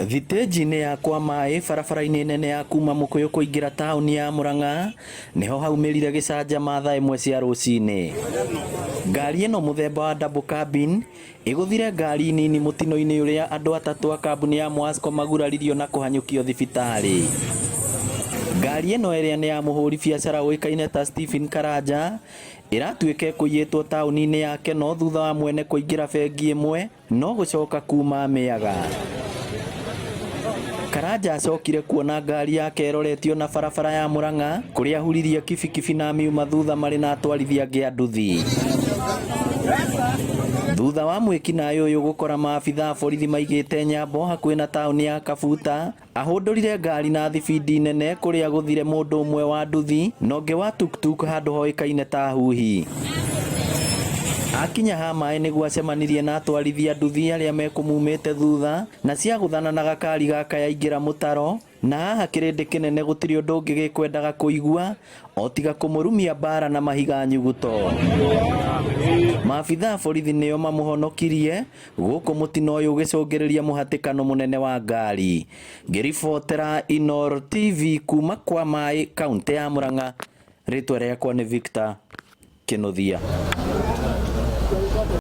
Thitĩnji-inĩ ya kwa maĩ barabara-inĩ nene ya kuma Mũkũyũ kũingĩra taũni ya Mũrang'a nĩho haumĩrire gĩcanjama thaa 1 cia rũcinĩ. Ngari ĩno mũthemba wa double cabin ĩgũthire ngari nini mũtino-inĩ ũrĩa andũ atatũ a kambuni ya Mwasco maguraririo na kũhanyũkio thibitarĩ. Ngari ĩno ĩrĩa nĩ ya mũhũri biacara ũĩkaine ta Stephen Karanja ĩratuĩka ĩkũiyĩtwo taũni-inĩ ya Keno thutha wa mwene kũingĩra bengi ĩmwe no gũcoka kuma mĩaga. Karanja acokire kuona ngari yake ĩroretio na barabara ya Murang'a kũrĩa ahuririe kibikibi na miuma thutha marĩ na atwarithia angĩ a nduthi. Thutha wa mwĩkinaĩ ũyũ gũkora maabitha a borithi maigĩte nyambo hakuhĩ na taũni ya Kabuta, ahũndũrire ngari na thibindi nene kũrĩa gũthire mũndũ ũmwe wa nduthi na ũngĩ wa tuktuk handũ hoĩkaine ta Huhi. Akinya ha maĩ nĩguo acemanirie na atwarithia nduthi arĩa mekũmumĩte thutha na ciagũthana na gakari gaka yaingĩra mũtaro na haha kĩrĩndĩ kĩnene gũtirĩ ũndũ ũngĩ gĩkwendaga kũigua o tiga kũmũrumia mbara na mahiga nyuguto. Maabitha a borithi nĩo mamũhonokirie gũkũ mũtino ũyũ ũgĩcũngĩrĩria mũhatĩkano mũnene wa ngari. Ngĩribotera Inooro TV kuma kwa maĩ kaũntĩ ya Murang'a, rĩtwa rĩakwa nĩ Victor Kĩnuthia.